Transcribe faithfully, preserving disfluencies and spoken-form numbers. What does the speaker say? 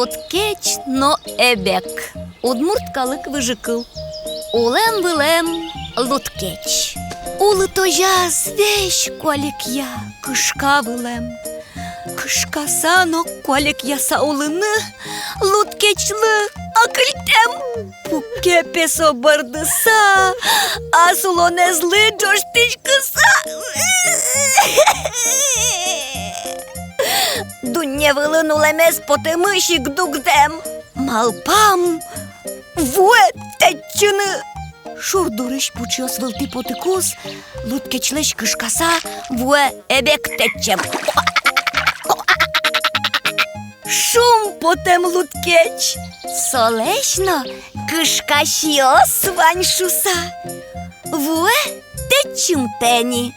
Лудкеч но эбек. Удмурт калык выжыкыл. Улэм-вылэм лудкеч. Улытозяз весь куалекъя, кышка вылэм. Кышкаса но куалекъяса улыны лудкечлы акыльтэм. Пуке пе со бӧрдыса, ас улонэзлы ӝожтӥськыса. Дунне вылын улэмез потэмысь ик дугдэм. Малпам вуэ тэтчыны. Шур дурысь пучъёс вылтӥ потыкуз, лудкечлэсь кышкаса, вуэ эбек тэтчем. Шумпотэм лудкеч. Солэсь но кышкасьёс вань шуса. Вуэ тэтчымтэ ни.